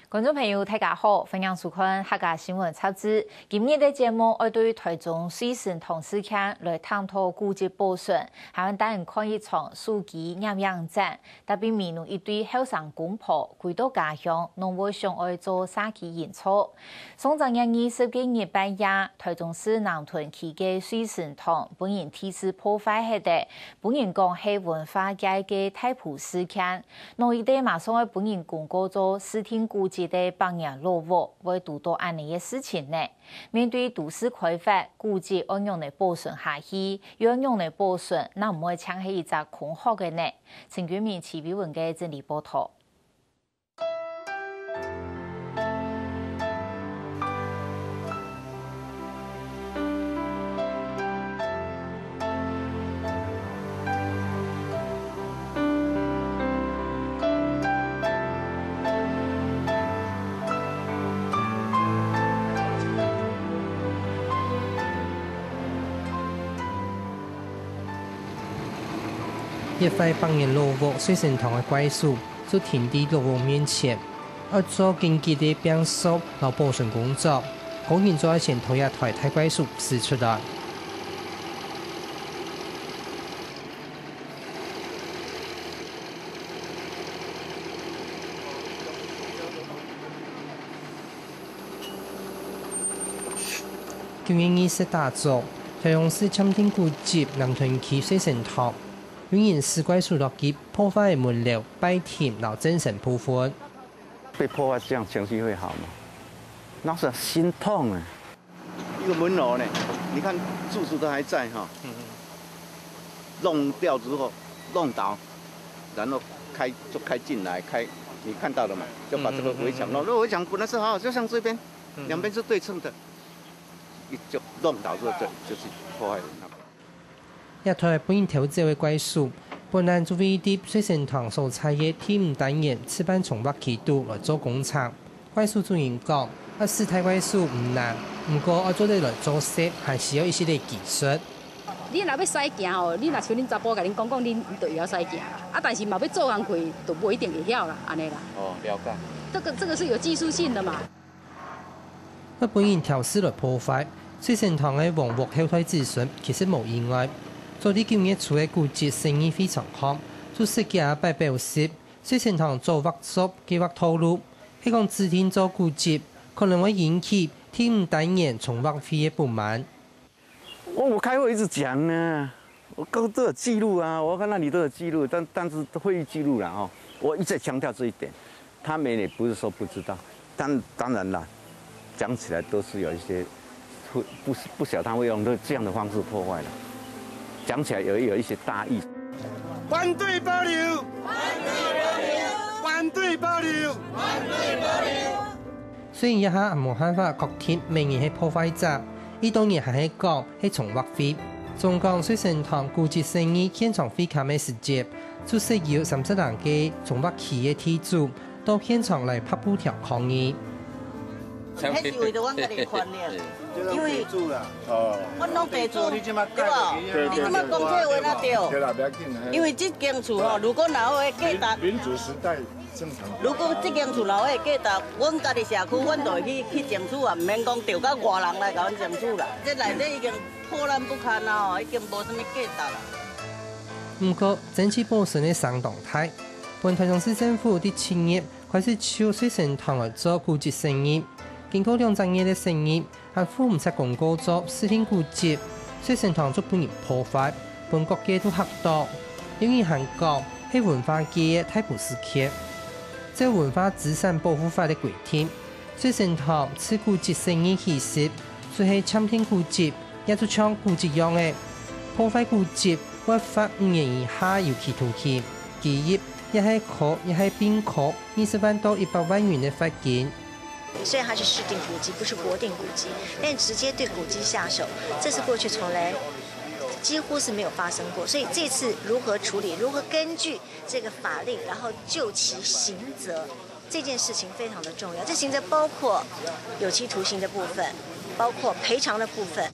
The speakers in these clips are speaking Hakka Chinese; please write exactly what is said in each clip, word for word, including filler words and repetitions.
觀眾朋友，大家好，歡迎收看客家新聞雜誌。今日个節目愛對臺中水神堂事件來探討古蹟保存，還有帶你看一場手機攝影展，特別迷路一對後生公婆，歸到家鄉，攏會想愛做社區營造。上正月二十个日半夜，臺中市南屯區个水神堂分人地質破壞忒个，分人講係文化界个大埔事件。 哪一日馬上愛分人公告做指定古蹟个百年老屋，會堵著恁呢个事情呢？面對都市開發，古蹟愛仰般保存下去，又愛仰般保存，正毋會淨係一隻空殼个呢？陳君明、徐偉文个整理報導。 一塊百年老屋水神堂个怪手，就停在老屋面前，愛做緊急个拚索摎保存工作，工人就愛先搨這台大怪手駛出來。 九月二十打早，臺中市鑑定古蹟南屯區水神堂，有人駛怪手落去破壞个門樓、拜亭摎正身部分。被破壞，這樣情緒會好嗎？那是心痛啊。一個門樓呢，你看柱子都還在哈，弄掉之後，弄倒，然後開，就開進來，開，你看到了嘛，就把這個圍牆弄，那圍牆本來是好好，就像這邊，兩邊是對稱的，一就弄倒之後，就，就是破壞了。 這台分人偷走个怪手，本來就位在水神堂所在个第五單元示範重劃區肚來做工程。怪手主人講，愛駛大怪手毋難，毋過愛做得來做事，還需要一息个技術。你若欲駛行哦，你若像恁查埔共恁講講，恁就會曉駛行啦。啊，但是嘛欲做工課，就無一定會曉啦，按呢啦。哦，了解。這個，這個是有技術性的嘛。 會分人挑事來破壞。水神堂个王屋後代子孫其實無意外。早在九月初个古蹟生意非常好，就設計啊擺表示，水神堂做劃作計畫透露，係講指定做古蹟，可能會引起第五單元重劃會个不滿。 我，我開會一直講呢，我都，都有記錄啊，我看那裡都有記錄，但，但是會議記錄啦，哦，我一再強調這一點，他們也不是說不知道，但，當然啦，講起來都是有一些，不，不，不曉得他會用這，這樣的方式破壞了，講起來有，有一些大意。反對保留！反對保留！反對保留！反對保留！ 雖然這下還無辦法確定麼人係破壞者，異多人還係講係重劃會。中港水神堂古蹟生意現場會勘个時節，就設有三十人个重劃區个地主到現場來拍布條抗議。彼是為著阮家己的權利，因為阮攏地主，對無？你這馬講這話哪對？因為這間厝吼，如果若有彼个價值，民主時代 如果這間厝樓的價值，阮家己社區，阮就會去，去爭取啊，毋免講著到外人來共阮爭取啦。這內底已經破爛不堪啊，已經無啥物價值啦。毋過，爭取保存个聲當大，分臺中市政府佇七月開始就水神堂來做古蹟審議。經過兩隻月个審議， 還赴毋掣公告做指定古蹟，水神堂就分人破壞，分各界都嚇著。有人還講係文化界个大埔事件。照文化資產保護法个規定，水神堂自古蹟審議起勢，就係鑑定古蹟，也就像古蹟樣个。破壞古蹟，會罰五年以下有期徒刑、拘役，也係科，也係併科二十萬到一百萬元个罰金。 雖然它是指定古蹟，不是國定古蹟，但直接對古蹟下手，這是過去從來幾乎是沒有發生過。所以這次如何處理，如何根據這個法令，然後究其刑責，這件事情非常的重要。這刑責包括有期徒刑的部分，包括賠償的部分。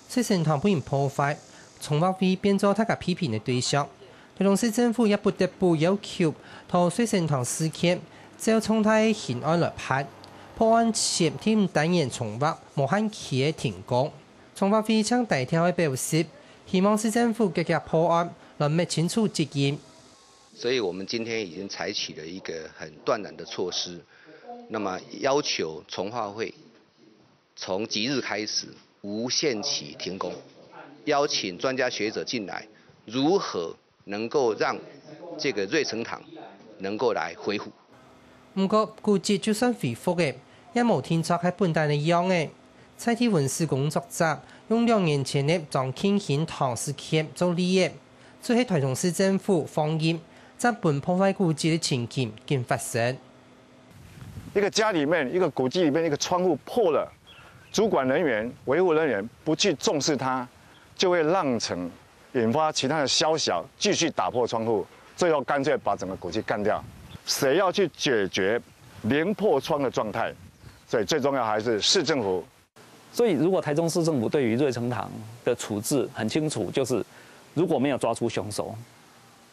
水神堂分人破壞，重劃會變做大家批評个對象。臺中市政府也不得不要求，對水神堂事件照重大个刑案來辦，破案前第五單元重劃無限期个停工。重劃會正大條个表示，希望市政府遽遽破案，來摸清楚責任。所以我们今天已经采取了一个很断然的措施，那么要求重劃会从即日开始无限期停工，邀请专家学者进来，如何能够让这个瑞成堂能够来恢复。毋過，古蹟就算恢復个，也無定著係本旦个樣仔。在地文史工作者用兩年前个莊慶興堂事件做例仔，就係臺中市政府放任，正分破壞古蹟个情形緊發生。一个家里面，一个古迹里面一个窗户破了，主管人员、维护人员不去重视它，就会让成引发其他的宵小继续打破窗户，最后干脆把整个古迹干掉。谁要去解决零破窗的状态？所以最重要还是市政府。所以，如果台中市政府对于瑞成堂的处置很清楚，就是如果没有抓出凶手，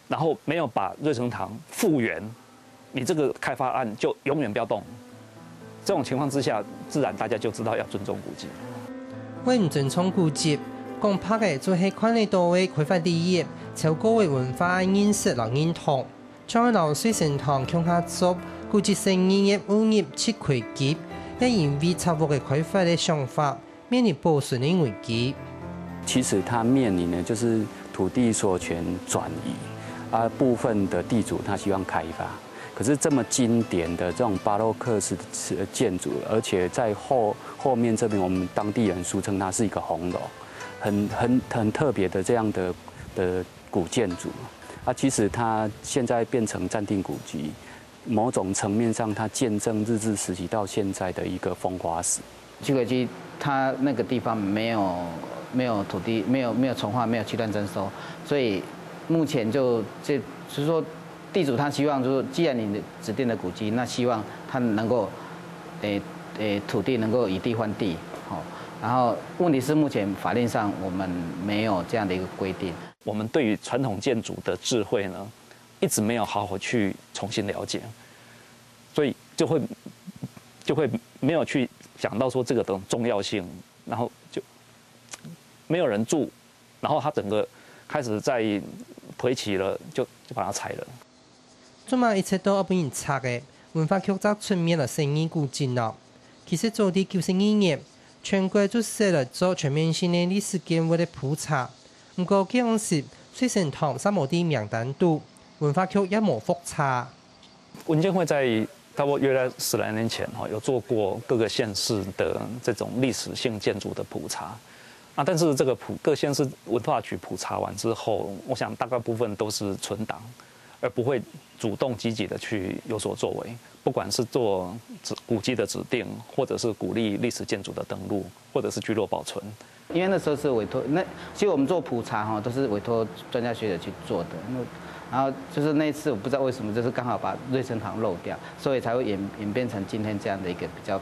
然后没有把瑞成堂复原，你这个开发案就永远不要动。这种情况之下，自然大家就知道要尊重古迹。為毋尊重古蹟，講白个就係看得到个開發利益，超過个文化認識摎認同。像係摎瑞成堂共下做古蹟生意个物業七開基，也因為拆屋个開發个想法，面臨保存个危機。其实它面临的就是土地所有权转移，啊，部分的地主他希望开发，可是这么经典的这种巴洛克式的建筑，而且在后后面这边，我们当地人俗称它是一个红楼，很很很特别的这样的的古建筑。啊，其实它现在变成暂定古迹，某种层面上，它见证日治时期到现在的一个风华史。七鬼区它那个地方没有没有土地，没有没有重划，没有区段征收，所以目前就这就是说，地主他希望就是说，既然你指定的古迹，那希望他能够，诶诶，土地能够以地换地，好。然后问题是，目前法令上我们没有这样的一个规定。我们对于传统建筑的智慧呢，一直没有好好去重新了解，所以就会就会没有去想到说这个的重要性，然后就没有人住，然后它整个开始在推起了，就就把它拆了。做麼个一直到二零一七个，文化局正出面來承認古蹟呢？其實早在九十二年，全國就設來做全面性个歷史建物个普查，毋過該央時瑞成堂煞無在名單肚，文化局也無複查。文建会在差不多约在十来年前哈，有做过各个县市的这种历史性建筑的普查。啊，但是这个普各县市文化局普查完之后，我想大概部分都是存档，而不会主动积极的去有所作为。不管是做指古迹的指定，或者是鼓励历史建筑的登录，或者是聚落保存。因为那时候是委托，那其实我们做普查哈，都是委托专家学者去做的。那然后就是那一次，我不知道为什么，就是刚好把瑞生堂漏掉，所以才会演演变成今天这样的一个比较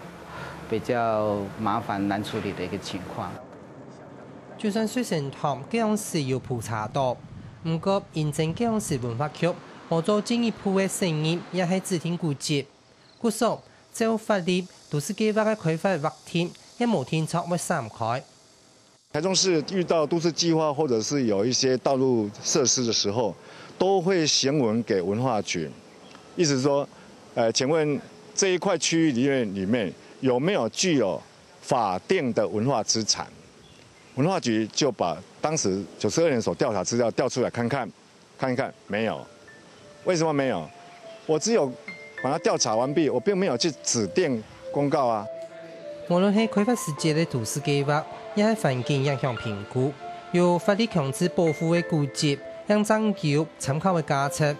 比较麻烦难处理的一个情况。就算水生堂該央時有普查到，毋過因爭該央時文化局無做進一步个承認，也係指定古蹟。故所，照法律，都市計畫个開發劃定，也無定著會刪改。台中市遇到都市计划或者是有一些道路设施的时候，都会行文给文化局，意思是说，呃，请问这一块区域里面里面有没有具有法定的文化资产？文化局就把当时九十二年所调查资料调出来看看，看一看，没有。为什么没有？我只有把它调查完毕，我并没有去指定公告啊。無論係開發時節个都市計畫，也係環境影響評估，有法律強制保護个古蹟，也正有參考个價值。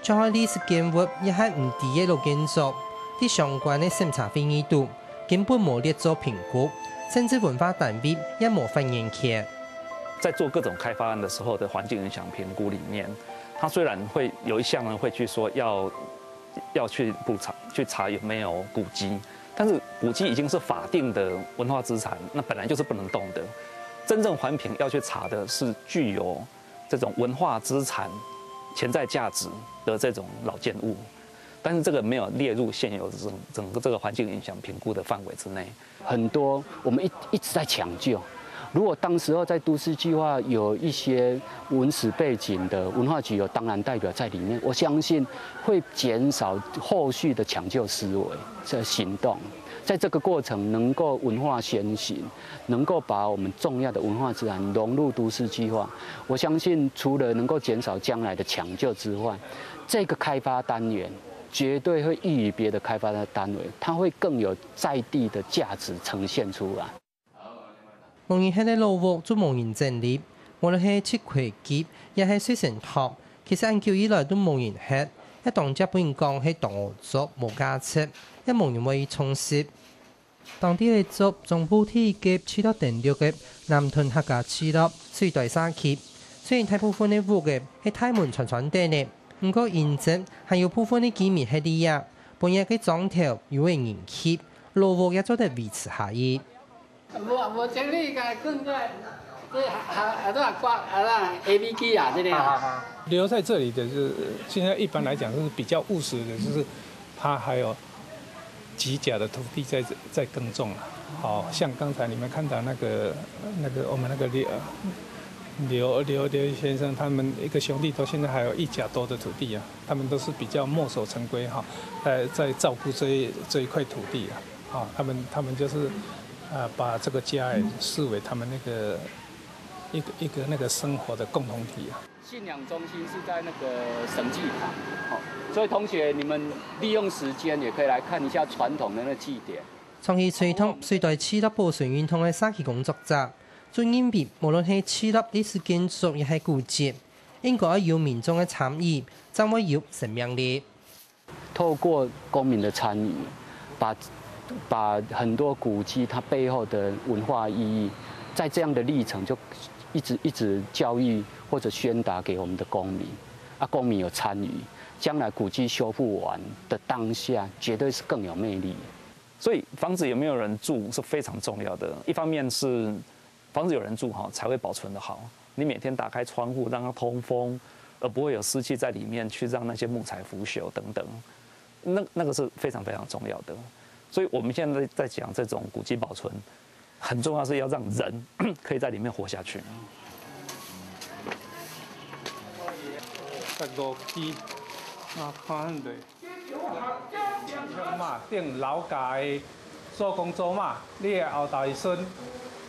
像係歷史建物，也係毋知个老建築，在相關个审查會議肚， 根本無列做評估，甚至文化單位也無發言權。在做各种开发案的时候的环境影响评估里面，它虽然会有一项呢会去说要要去普查去查有没有古迹，但是古迹已经是法定的文化资产，那本来就是不能动的。真正环评要去查的是具有这种文化资产潜在价值的这种老建物。但是这个没有列入现有整整个这个环境影响评估的范围之内。很多我们一一直在抢救。如果当时候在都市计划有一些文史背景的文化局有当然代表在里面，我相信会减少后续的抢救思维的行动。在这个过程，能够文化先行，能够把我们重要的文化资产融入都市计划，我相信除了能够减少将来的抢救之外，这个开发单元绝对会优于别的开发的单位，它会更有在地的价值呈现出来。無人歇个老屋就無人整理，無論係七塊幾，也係水生堂，其實恁久以來都無人歇，也當接分人講係當好做，無價值，也無人會去重視。當地个竹總部第一个聚落登陸个南屯客家聚落水碓社區，雖然大部分个屋仔係大門穿穿等个，毋過因為還有部分个居民歇在這，分這个庄頭有个人氣，老屋也做得維持下去。 無無整理个，更加這還還還掛還那 A V G 啊，這類啊。留在这里的，就是现在一般来讲是比较务实的，就是他还有几甲的土地在在耕种啊。好像刚才你们看到那个那个我们那个刘刘刘刘先生他们一个兄弟，到现在还有一甲多的土地啊，他们都是比较墨守成规哈，在在照顾这一这一块土地啊。 啊，他们他们就是呃把这个家也视为他们那个一个一个那个生活的共同体啊。信仰中心是在那个审计堂，哦，所以同学你们利用时间也可以来看一下传统的那祭典。長期推動水碓聚落保存運動个社區工作者，就認為無論係聚落歷史建築也係古蹟，應該愛有民眾个參與，正會有生命力。 透过公民的参与，把把很多古迹它背后的文化意义，在这样的历程就一直一直教育或者宣达给我们的公民，啊，公民有参与，将来古迹修复完的当下，绝对是更有魅力。所以房子有没有人住是非常重要的，一方面是房子有人住哈，才会保存的好。你每天打开窗户让它通风，而不会有湿气在里面去让那些木材腐朽等等。那那个是非常非常重要的。所以我们现在在讲这种古迹保存，很重要是要让人可以在里面活下去。十五期啊，看很累。嘛，顶老家的 做工做嘛，你个后代孙，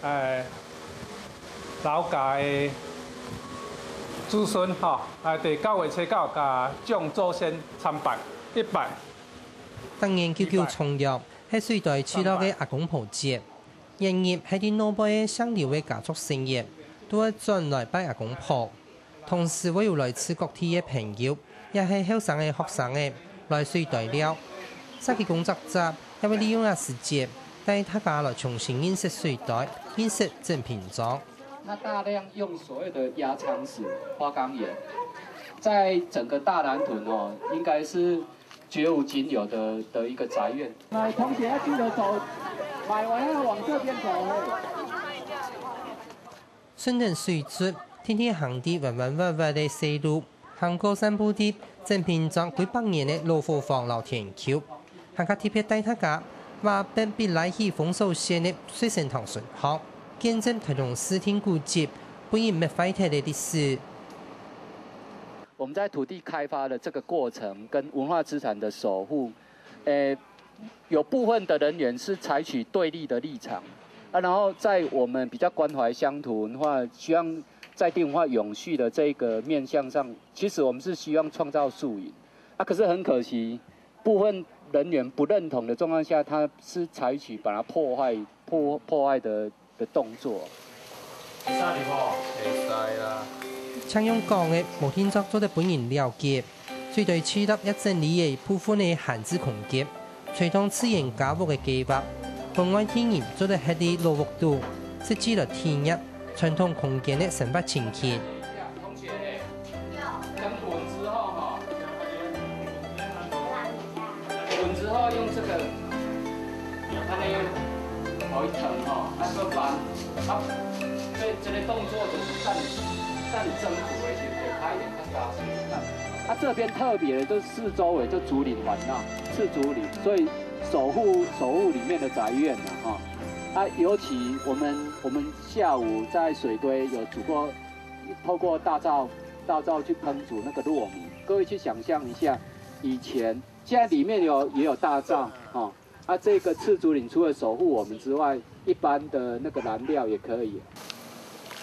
哎，老家的子孙吼，哎，第九月初九甲将祖先参拜一拜。逐年九九重陽，係水碓聚落个阿公婆節。元日係對老輩个姓劉个家族成員，都會轉來拜阿公婆。 同時會有來自各地个朋友，也係後生个學生仔來水碓尞。社區工作者也會利用這時節，帶大家來重新認識水碓，認識鎮平庄。那大量用所謂的壓艙石、花崗岩，在整個大南屯哦，應該是絕無僅有的的一個宅院。來，同學要記得走，買完要往這邊走。 順等水圳，定定行在彎彎斡斡个細路，行過散步在鎮平庄幾百年个老伙房摎田坵，還較特別帶大家畫分別來去豐收線个水生堂順項，見證臺中市定古蹟分人搣壞忒个歷史。我們在土地開發的這個過程跟文化資產的守護，呃， 有部分的人員是採取對立的立場，啊，然後在我們比較關懷鄉土文化、希望在地文化永續的這個面向上，其實我們是希望創造樹影，啊，可是很可惜，部分人員不認同的狀況下，他是採取把它破壞、破破壞的的動作。請用講个無定著做得分人了解，水碓聚落也整理了部分个閒置空間，推動自然家屋个計畫，分外地人做得歇在老屋肚，實際來體驗傳統空間个生活情境。 等滾之後哈，滾之後用這個，它那個可以疼哈，它就把它這這個動作就是佔佔整個位置，給它一點看大聲看。它这边特别的，就是四周围就竹林环绕，是竹林，所以守护守护里面的宅院了哈。啊，尤其我们我们下午在水堆有煮过，透过大灶大灶去烹煮那个糯米，各位去想象一下，以前现在里面有也有大灶哈。啊，这个刺竹林除了守护我们之外，一般的那个燃料也可以。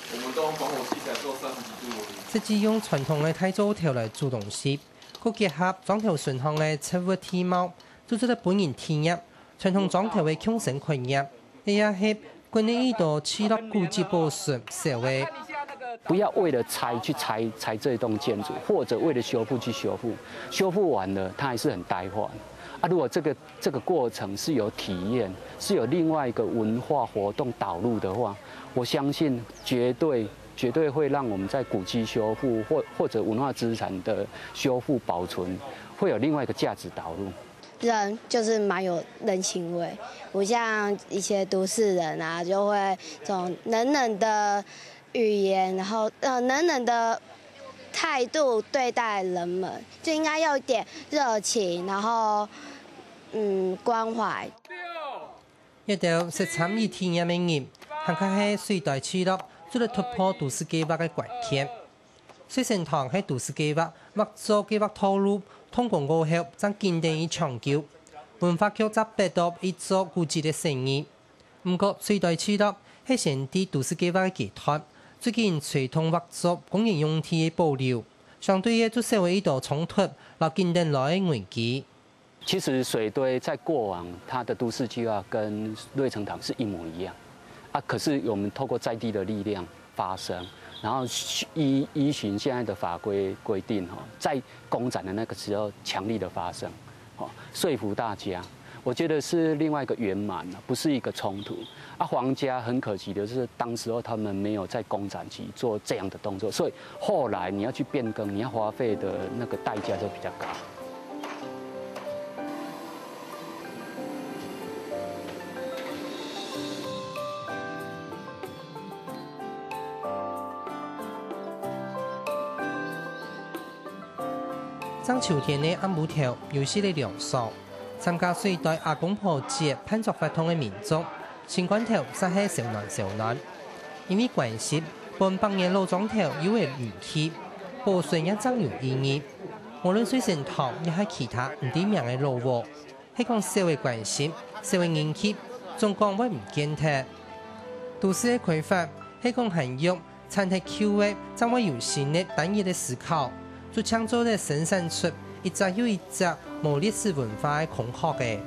我们都用防火器材做三十几度。實際用傳統个大灶頭來煮東西，佢結合庄頭脣項个植物地貌，做出來分人體驗傳統庄頭个共生概念。這也係國內一道聚落古蹟保存小个。不要为了拆去拆拆这栋建筑，或者为了修复去修复，修复完了它还是很呆化。啊，如果这个这个过程是有体验，是有另外一个文化活动导入的话，我相信绝对绝对会让我们在古迹修复或或者文化资产的修复保存，会有另外一个价值导入。人就是蛮有人情味，不像一些都市人啊，就会这种冷冷的语言，然后呃冷冷的态度对待人们，就应该要一点热情，然后嗯关怀。一兜識參與體驗个人，還較係水碓聚落做得突破都市計畫个關鍵。水生堂係都市計畫劃做計畫套路，動工過後正緊等去搶救。文化局正發到一座古蹟个生意。毋過水碓聚落係先在都市計畫个階段，最近推動劃作公園用地个保留，相對个就少了一道衝突，摎緊等來个危機。其实水堆在过往，它的都市计划跟瑞城堂是一模一样啊。可是我们透过在地的力量发声，然后依依循现在的法规规定哈，在公展的那个时候强力的发声，哦，说服大家。我觉得是另外一个圆满了，不是一个冲突。啊，皇家很可惜的是，当时候他们没有在公展期做这样的动作，所以后来你要去变更，你要花费的那个代价就比较高。正秋天个暗晡頭，有四个涼爽。參加水碓阿公婆節辦桌活動个民眾，心肝頭煞係燒暖燒暖。因為關係，分百年老庄頭有了人氣，保存也正有意義。無論水生堂抑係其他毋知名个老屋，係講少了關心，少了人氣，總講會毋見忒。都市个開發係講還有 產忒舊个，正會有新个單一个思考，就像做得生產出一隻又一隻無歷史文化个空殼仔。